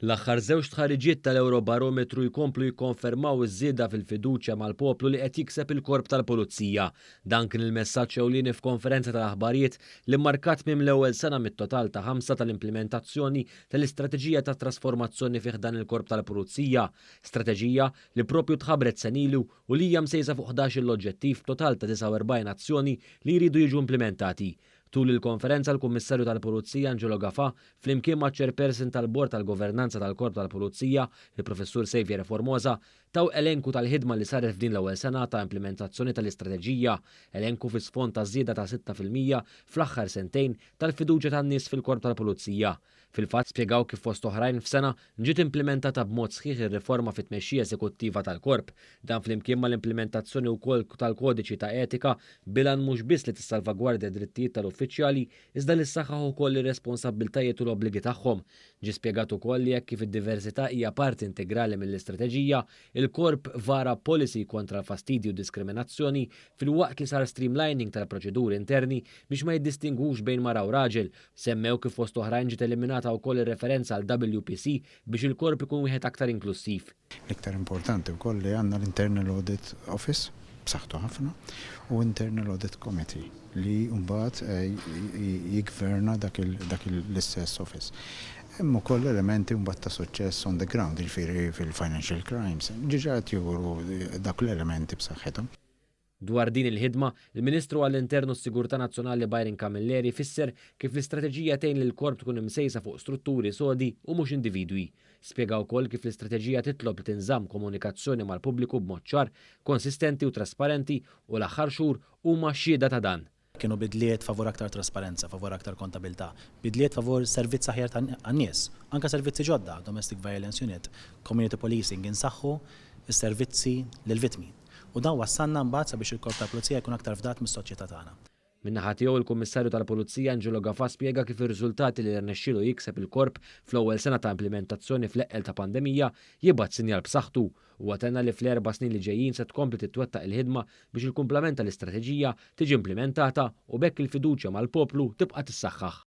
L-aħħar żewġ stħarriġiet tal-Ewrobarometru jkomplu jikkonfermaw iż-żieda fil-fiduċja mal-poplu li qed jikseb il-Korp tal-Pulizija. Dan kien il-messaġġ ewlieni f'konferenza tal-aħbarijiet li mmarkat tmiem l-ewwel sena mit-total ta' ħamsa tal-implimentazzjoni tal-istrateġija ta' trasformazzjoni fi ħdan il-Korp tal-Pulizija. Strateġija li propju tħabbret sena ilu u li hija msejsa fuq 11-il oġġettiv b'total ta' 49 azzjoni li jridu jiġu implimentati. Tul il-konferenza, l-Kummissarju tal-Pulizija Angelo Gafà, flimkien ma' chairperson tal-Bord tal-Governanza tal-Korp tal-Pulizija, il-Professur Xavier Formosa, taw elenku tal-ħidma li saret f'din l-ewwel sena ta' implementazzjoni tal-istrateġija, elenku fi sfond ta' żieda ta' 6% fl-aħħar sentejn tal-fiduċja tan-nies fil-Korp tal-Pulizija. Fil-fatt, spjegaw kif fost oħrajn f'sena ġiet implementata b'mod sħiħ ir-riforma fit-tmexxija eżekuttiva tal-korp. Dan flimkien mal-implementazzjoni wkoll tal-kodiċi ta' etika bil-għan mhux biss li tissalvagwardja drittijiet tal-uffiċjali, iżda li ssaħħaħ ukoll ir-responsabbiltajiet u l-obbligi tagħhom. Ġie spjegat ukoll li hekk kif id-diversità hija parti integrali mill-istrateġija, il-korp vara policy kontra l-fastidju u diskriminazzjoni, filwaqt li sar streamlining tal-proċeduri interni biex ma jiddistingwux bejn mara u raġel. Semmew kif fost oħrajn ġiet eliminata wkoll ir-referenza għal WPC biex il-korp ikun wieħed aktar inklusiv. L-iktar importanti wkoll li għandna l-Internal Audit Office b'saħħtu ħafna u Internal Audit Committee li mbagħad jiggverna dak l-istess office. Hemm ukoll elementi mbagħad ta' suċċess on the ground, jiġifieri fil-financial crimes. Diġà qed juru dak l-elementi b'saħħithom. Dwar din il-ħidma, il-Ministru għall-Intern u s-Sigurtà Nazzjonali Byron Camilleri fisser kif l-istrateġija tgħin lil korp tkun imsejsa fuq strutturi sodi u mhux individwi. Spjega wkoll kif l-istrateġija titlob li tinżamm komunikazzjoni mal-pubbliku b'mod ċar, konsistenti u trasparenti, u l-aħħar xhur huma xhieda ta' dan. Kienu bidliet favur aktar trasparenza, favur aktar kontabilità, bidliet favur servizz aħjar għan-nies, anka servizzi ġodda, Domestic Violence Unit, Community Policing, insaħħu s-servizzi lill-vittmi. U dan wassalna mbagħad sabiex il-Korp tal-Pulizija jkun aktar fdat mis-soċjetà tagħna. Min-naħa tiegħu, il-Kummissarju tal-Pulizija Angelo Gafà spjega kif ir-riżultati li rnexxielu jikseb il-korp fl-ewwel sena ta' implementazzjoni fl-eqqel ta' pandemija jibgħat sinjal b'saħħtu, u tenna li fl-4 snin li ġejjin se tkompli titwettaq il-ħidma biex il-kumplament tal-istrateġija tiġi implementata u b'hekk il-fiduċja mal-poplu tibqa' tissaħħaħ.